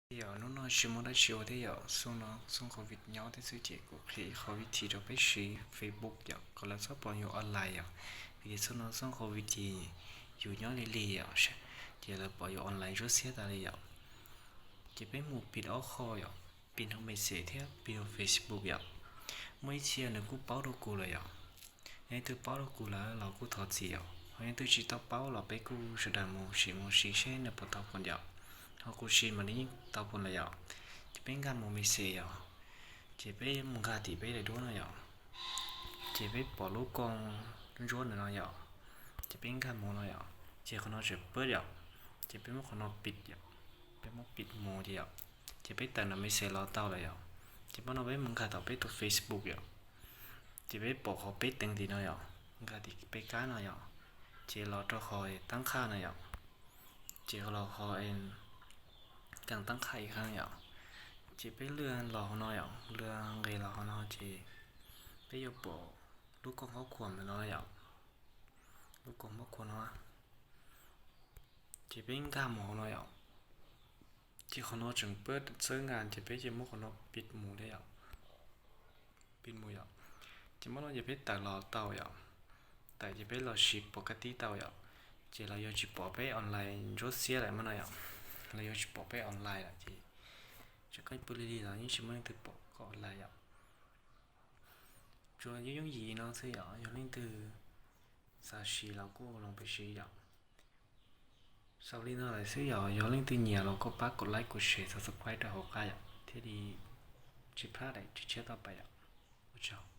Yog hnub no tsis muaj dab tsi ua thiab yom, xyoo no xyoo covid nyob thiab xwb ces kuv qhia ib qho vib thim rau peb siv Facebook yom kom lawv txhob pom yus online yom. Vim tias xyoo no xyoo covid ces yus nyob lig lig yom, ces lawv pom yus online ntsuab xiab tas li yom. Ces peb mus pim ob qho yom, pim hauv message thiab pim hauv Facebook yom. Muaj ib txhia nws kuj paub rau kuv lawm yom. Yog leej twg paub rau kuv lawm los kuj thov txim yom, ho yog leej twg tsis tau paub los peb kuj sawv daws mus sim mus siv seb nws puas tau pom yom. Ho kuv siv mas nws yeej tau pom lawm yom. Ces peb nkag mus message yom, ces peb mus nkag tim peb daim duab no yom, ces peb pom lub kooj ntsuab ntawm no yom, ces peb nkag mus no yom, ces qhov no tseem pab yom, ces peb muab qhov no pim yom, peb muab pim mus ces yom, ces peb tawm ntawm message los tau lawm yom. Ces pab no peb mus nkag tom peb tus Facebook yom, ces peb pom qhov peb teev tim no yom, nkag tim peb kab no yom, ces los rau qhov tab qhaj no yom, ces los qhov kees tab qhaj ib qhov yom, ces peb lwaj los hauv no yom, lwaj nqis los hauv no ces peb yuav pom lub kooj hmab khuam ntawm no yom, lub kooj hmab khuam no, ces peb nkag mus hauv no yom, ces qhov no tseem pab txawb nkag ces peb ces muab qhov no pim mus thiab yom, pim mus yom. Ces pab no ces peb tawm los tau yom, tawm ces peb los siv pom kab tib tau yom, ces los yuav tsis pom peb online ntsuab xiab lawm pab no yom, los yuav tsis pom peb online lawm ces tseem koj pw lig lig los yeej tsis muaj leej twg pom koj online yom. Tsuas yooj yooj yim no xwb yom, yog leej twg xav siv los kuj los pab siv yom. Xaus li no lawm xwb yom, yog leej twg nyiam los koj pab kom like, kom share, subscribe rau hauv qab yom, thiaj li tsis plaj daim tshiab tau pais yom. Ua tsaug.